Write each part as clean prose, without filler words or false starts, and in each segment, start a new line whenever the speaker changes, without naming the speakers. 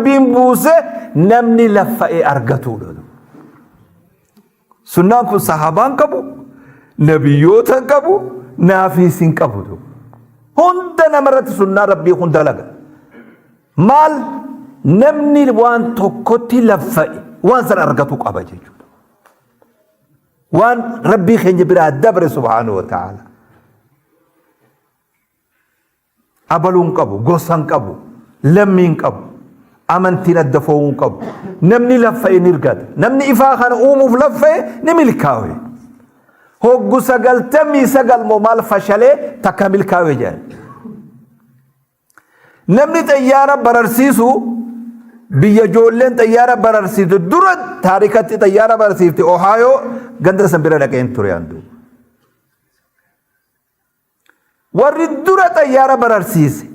Rabbiin buuse namni laffa'ee argatuudha. Sunnaan kun sahaabaan qabu, nabiyyoota hin qabu, naafiis hin qabu. Hunda namarratti sunnaa Rabbii kun dalaga. Maal namni waan tokkotti laffa'e waan san argatu qaba jechuudha. Waan Rabbii keenya biraa dabre subhaanahu wa ta'ala. Abaluu hin qabu, gosa hin qabu, lammii hin qabu, amantiin adda fo'uu hin qabu. Namni laffa'e ni argata. Namni ifaa kana uumuuf laffa'e ni milkaawe. Hoggu 99 moo maal fashalee takka milkaawe jedhan. Namni xayyaara bararsiisu biyya ijoolleen xayyaara bararsiifte dura taarikatti xayyaara bararsiifte Ohaayoo ganda san bira dhaqeen ture andu. Warri dura xayyaara bararsiise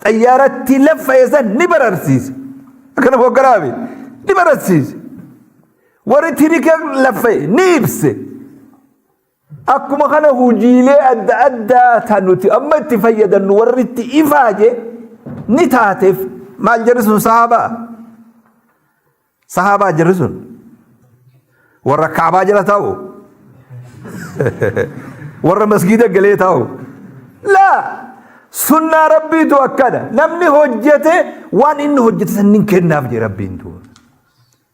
xayyaaratti laffa'e san ni bararsiise. Akkana hogganaami ni bararsiise. Warri tirika laffa'e ni ibse. Akkuma kana hujiilee adda addaa ta nuti amma itti fayyadannu warri itti ifaaje ni taateef. Maal jarri sun sahaabaa? Sahaabaa jarri sun warra kaabaa jala taa'u, warra masgiida galee taa'u. Laa, sunnaa Rabbiitu akkana. Namni hojjete waan inni hojjete san nin kennaaf jee Rabbiin duuba.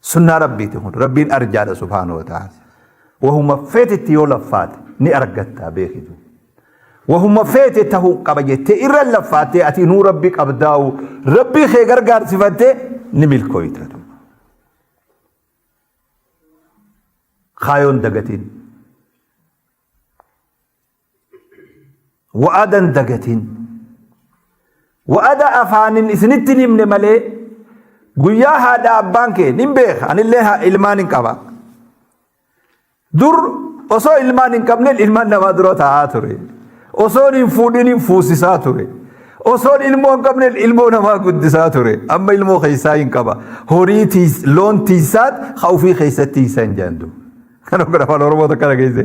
Sunnaa Rabbiiti kun. Rabbiin arjaadha subhaanahu wa ta'ala. Wahuma feetetti yoo laffaate ni argattaa beekitu. Wahuma feete tahuu qaba jettee irra laffaattee ati inuu Rabbi qabdaa'u Rabbii kee gargaarsifattee ni milkooyta. Kaayoon dagatiin. Wa'adan dagatiin. Wa'ada afaanin isinitti hin himne malee guyyaa haadha abbaan kee nin beeka, anillee ilmaan hin qaba. Dur osoo ilmaan hin qabne ilmaan namaa dura taa'aa ture. Osoon hin fuudhin hin fuusisaa ture. Osoon ilmoo hin qabne ilmoo namaa guddisaa ture. Amma ilmoo keessaa hin qaba. Horii loon tiisaat haa ofii keessatti tiisan jedhan. Kana kun afaan Oromoo tokko dhageesse.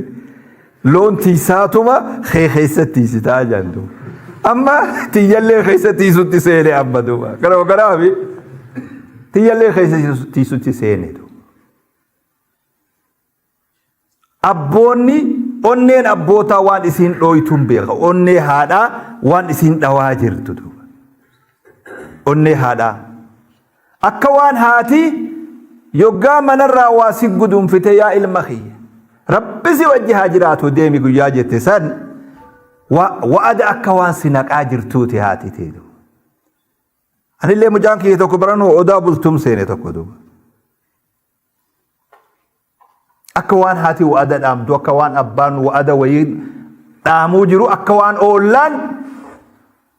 Loon tiisaatuma kee keessatti tiisitaa jedhan duuba. Amma tiyyallee keessa tiisutti seene amma duuba. Kana kanaafi tiyyallee keessa tiisutti seene duuba. Abboonni onneen abbootaa waan isiin dhooytuun beeka. Onnee haadhaa waan isiin dhawaa jirtu duuba. Onnee haadhaa. Akka waan haati yoggaa manarraa waa si guduunfite, yaa ilma kiyya Rabbi si wajji haa jiraatu, deemi guyyaa jette san, wa'ada akka waan si naqaa jirtuuti haati teetu. Anillee mucaan kiyya tokko baranuu Odaa Bultum seene tokko duuba. Akka waan haati wa'ada dhaamtu, akka waan abbaan wa'ada wayii dhaamuu jiru, akka waan oollaan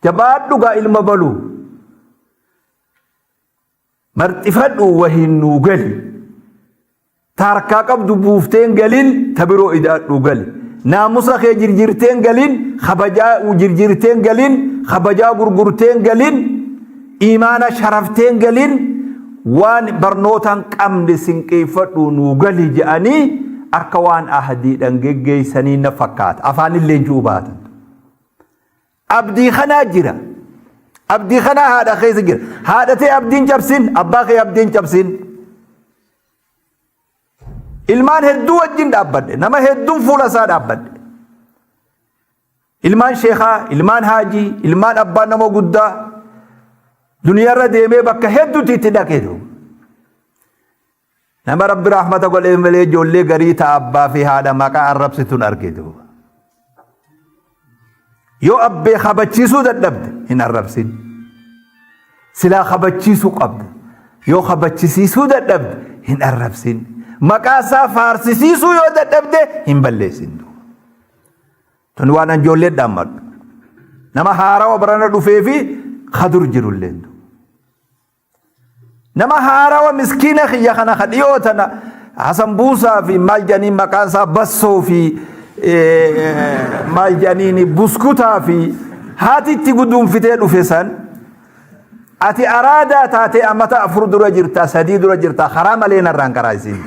jabaadhu gaa ilma baluu. Marxifadhu wahiin nuu gali. Ta harkaa qabdu buufteen galin, ta biroo idaadhu gali. Naamusa kee jirjirteen galin, kabajaa jirjirteen galin, kabajaa gurgurteen galin, imaana sharafteen galin, waan barnootaan qabne sinqeeffadhu nuu gali jedhanii akka waan ahdiidhaan geggeessanii na fakkaata. Afaanillee ji'uu baatan. Abdii kanaa jira. Abdii kanaa haadha keessa jira. Haadha tee abdiin cabsin, abbaa kee abdiin cabsin. Ilmaan hedduu wajjin dhaabbadhe. Nama hedduun fuula isaa dhaabbadhe. Ilmaan sheekaa, ilmaan haajii, ilmaan abbaa nama guddaa duniyaarra deemee bakka hedduutti itti dhaqe. Nama Rabbi rahmata godheef malee ijoollee garii ta'a abbaa fi haadha maqaa arrabsituun argitu. Yoo abbee kabachiisuu dadhabde hin arrabsin. Silaa kabachiisuu qabda. Yoo kabachisiisuu dadhabde hin arrabsin. Maqaa isaa faarsisiisuu yoo dadhabde hin balleessin. Tun waan an ijoollee dhaammadhu. Nama haarawa barana dhufee fi kadur jirullee. Nama haarawa miskiina kiyya kana ka dhiyoo tana Hasan Buusaa fi maal jedhaniin maqaan isaa Bassoo fi maal jedhaniin Buskutaa fi haati itti guduunfitee dhufe san, ati araadaa taatee amata 4 dura jirta, 3 dura jirta, karaa malee narraan karaa isiin.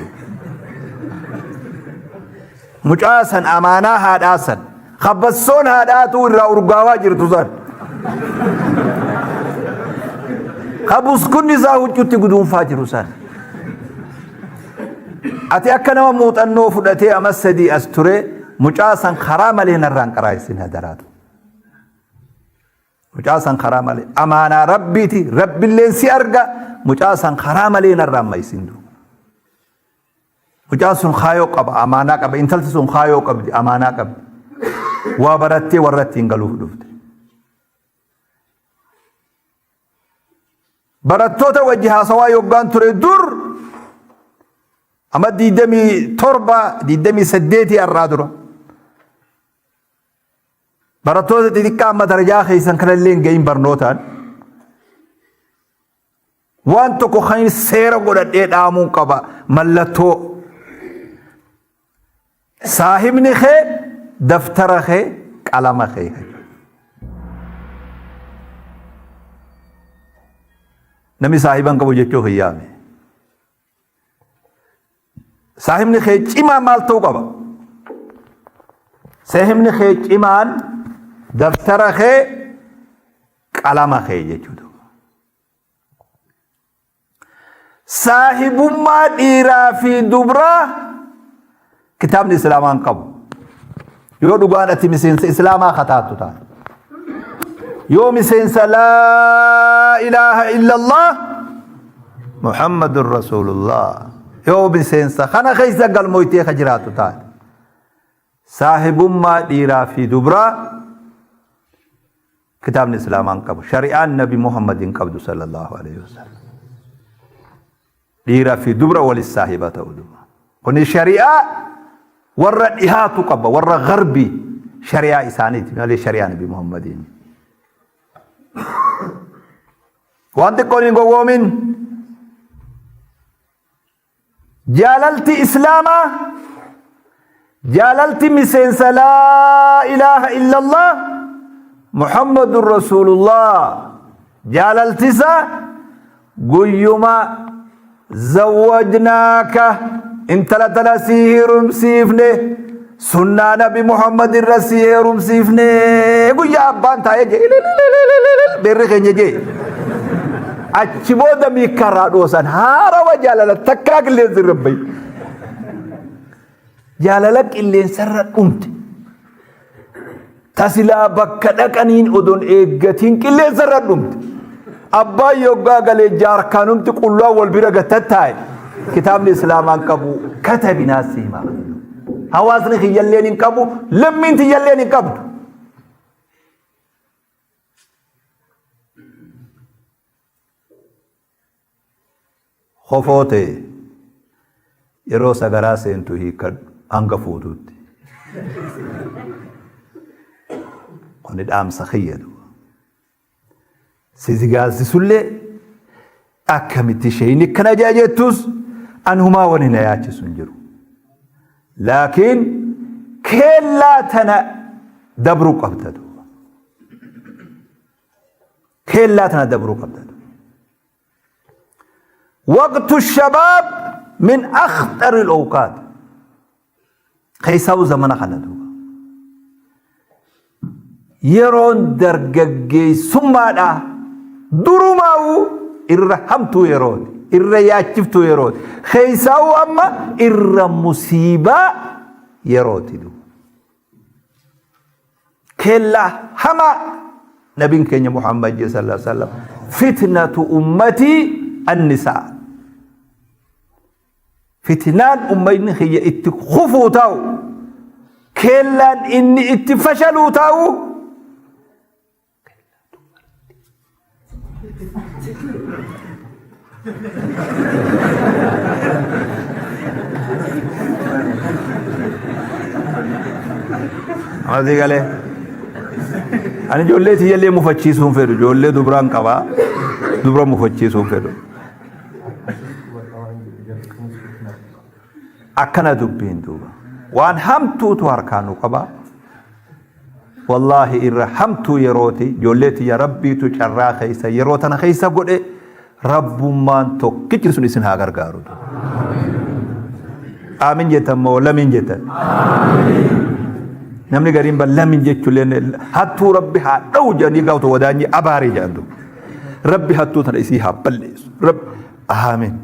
Mucaa san amaanaa haadhaa san kabbassoon haadhaatuu irraa urgaawaa jirtu san. Ka buskunni isaa huccutti guduunfaa jiru san. Ati akka nama muuxannoo fudhatee ama 3 as ture mucaa san karaa malee narraan qaraa'isin hadaraatu. Mucaa san karaa malee amaanaa rabbiiti rabbilleen si arga mucaa san karaa malee narraan ma'isin duuba. Mucaan sun kaayoo qaba amaanaa qaba intalti sun kaayoo qabdi amaanaa qabdi. Waa barattee warra ittiin galuuf dhufte. Barattoota wajji haasawaa yoggaan ture dur amma 27 28 har'aa dura. Barattoota xixiqqaa amma darajaa keessan kanallee hin gahin barnootaan waan tokko kan seera godhadhee dhaamuun qaba mallattoo saahibni kee daftara kee qalama kee. Namni saahiban qabu jechuu hin yaame. Saahibni kee cimaa maal ta'uu qaba? Saahibni kee cimaan daftara kee qalama kee jechuudha. Saahibummaa dhiiraa fi dubraa kitaabni islaamaa hin qabu. Yoo dhugaan ati miseensa islaamaa kataattu taate. Yoo miseensa laa ilaaha illallah Muhammadun Rasuulullah. Yoo miseensa kana keessa galmoytee ka jiraattu taate. Saahibummaa dhiiraa fi dubraa kitaabni islaamaa hin qabu. Shari'aan Nabi Muhammad hin qabdu sallallahu alaihi wasallam. Dhiira fi dubra walis saahiba ta'u duba. Kuni shari'aa warra dhihaatu qaba warra garbii shari'aa isaaniiti malee shari'aa Nabi Muhammadiin. Waan xiqqoon hin gowwoomin. Jaalalti Islaamaa jaalalti miseensa laa ilaaha illallah Muhammadun Rasuulullah jaalalti isaa guyyuma zawwajnaaka intala tana sii heerumsiifne sunnaa nabi Muhammad irra sii heerumsiifne guyyaa abbaan taa'ee jee beerri keenya jee achi booda miikkarraa dhoosan haarawa jaalala takkaa qilleensi irra bayi jaalala qilleensarra dhumte Tasilaa bakka dhaqaniin odoon eeggatiin qilleensarra dhumte. Abbaan yoggaa galee jaarkaanumti qullaa wal bira gatattaa'e. Kitaabni Islaamaan qabu katabinaa si hima. Hawaasni kiyyalleen hin qabu, lammiin tiyyalleen hin qabdu. Kofoo tee yeroo sagaraa seentu hiikkadhu hanga fuututti. Kuni dhaamsa kiyya duuba. Si zigaalsisullee akkamitti isheen akkana jaa jettus an humaa wani na yaachisu hin jiru. Laakiin keellaa tana dabruu qabda duuba. Keellaa tana dabruu qabda duuba. Waqtu shabaab min akhxari al-awqaat. Keessaa'u zamana kana duuba. Yeroon dargaggeessummaadha durumaa'u irra hamtuu yerooti. Irra yaachiftuu yerooti. Keessaa'u amma irra musiibaa yerooti duuba. Keellaa hamaa nabiin keenya Muhammad jee sallallahu alaihi wasallam fitnatu ummatii annisaa. Fitnaan ummanni kiyya itti kufuu taa'u keellaan inni itti fashaluu taa'u Amasii galee. Ani ijoollee tiyyallee mufachiisuu hin fedhu. Ijoollee dubraan qabaa. Dubra mufachiisuu hin fedhu. Akkana dubbiin duuba. Waan hamtuutu harkaa nu qaba. Wallaahi irra hamtuu yerooti ijoollee tiyya rabbiitu carraa keessa yeroo tana keessa godhe rabbummaan tokkichi sun isin haa gargaaru. Aamin jettan moo lamiin jettan? Namni gariin ban lamiin jechuullee hattuu rabbi haa dha'u jedhanii gaafatu wadaanyi abaaree jedhan duuba. Rabbi hattuu tana isii haa balleessu. Rabbi aamin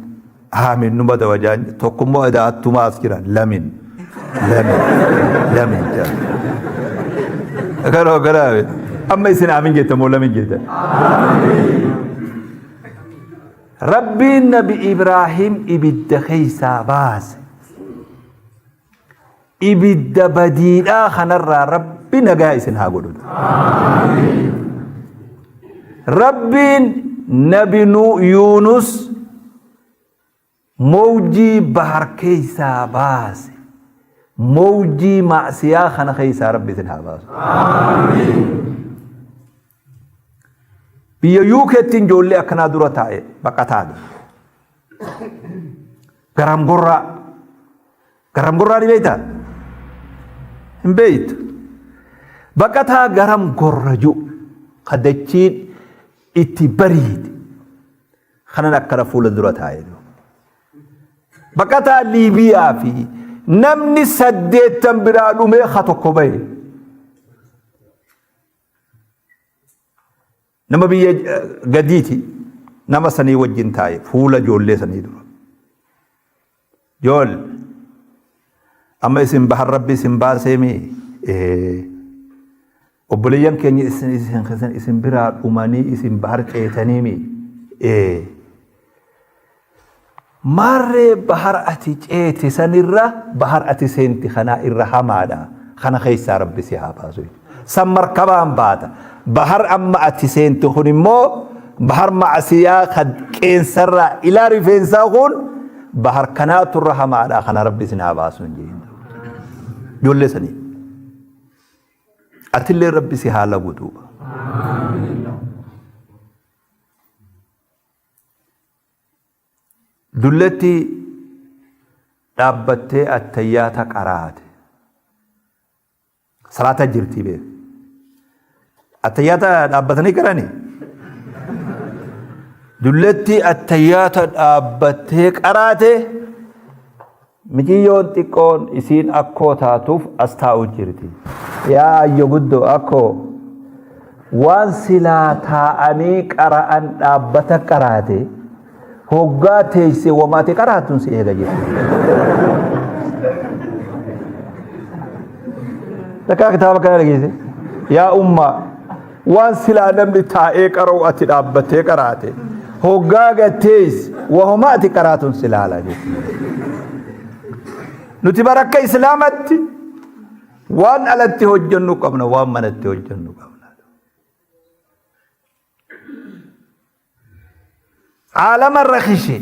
aamin numa dawajaan tokkummoo edaa hattumaa as jira lamin lamin lamin jira. Kanoo kanaa amma isin aamin jettan moo lamin jettan? Rabbiin Nabi Ibraahim ibidda keessaa baase. Ibidda badiidhaa kanarraa Rabbi nagaa isin haa godhu. Rabbiin Nabi Yuunus mowjii bahar keessaa baase. Mowjii maasiyaa kana keessaa Rabbi isin haa baasu. Biyya UK'tti ijoollee akkanaa dura taa'e baqataadha. Garam gorraa. Garam gorraa ni beektaa? Hin beektu. Baqataa garam gorra jiru ka dachiin itti bariite kanan akkana fuula dura taa'e. Baqataa Liibiyaa fi namni 80 biraa dhumee ka tokko bahe. Nama biyya gadiiti nama sanii wajjin taa'e fuula ijoollee sanii dura. Jool amma isin bahar rabbi isin baasee mi? Obboleeyyan keenya isin isin isin isin biraa dhumanii isin bahar ceetanii mi? Maarree bahar ati ceete sanirra bahar ati seenti kanaa irra hamaadha. Kana keessaa rabbi si haa baasu. San markabaan baata. Bahar amma ati seenti kun immoo bahar macasiyaa kan qeensarraa ilaa rifeensaa kun bahar kanaatu irra hamaadha. Kana rabbi isin haa baasu hin jeen. Ijoollee sanii. Atillee rabbi si haa lagu duuba. Dulletti dhaabbattee attayyaata qaraate. Salaata jirti beek. Attayyaata dhaabbatanii qarani. Dulletti attayyaata dhaabbattee qaraate miciyyoon xiqqoon isiin akkoo taatuuf as taa'u jirti. Yaa ayyo guddoo akkoo waan silaa taa'anii qara'an dhaabbata qaraate hoggaa teessee wamaate qaraatun si eega jette. Takkaa kitaaba kana dhageesse. Yaa ummaa waan silaa namni taa'ee qara'u ati dhaabbattee qaraate hoggaa gattees wahuma ati qaraatun si laala jette. Nuti bara akka islaamatti waan alatti hojjennu qabna waan manatti hojjennu qabna. Aalama rakishe.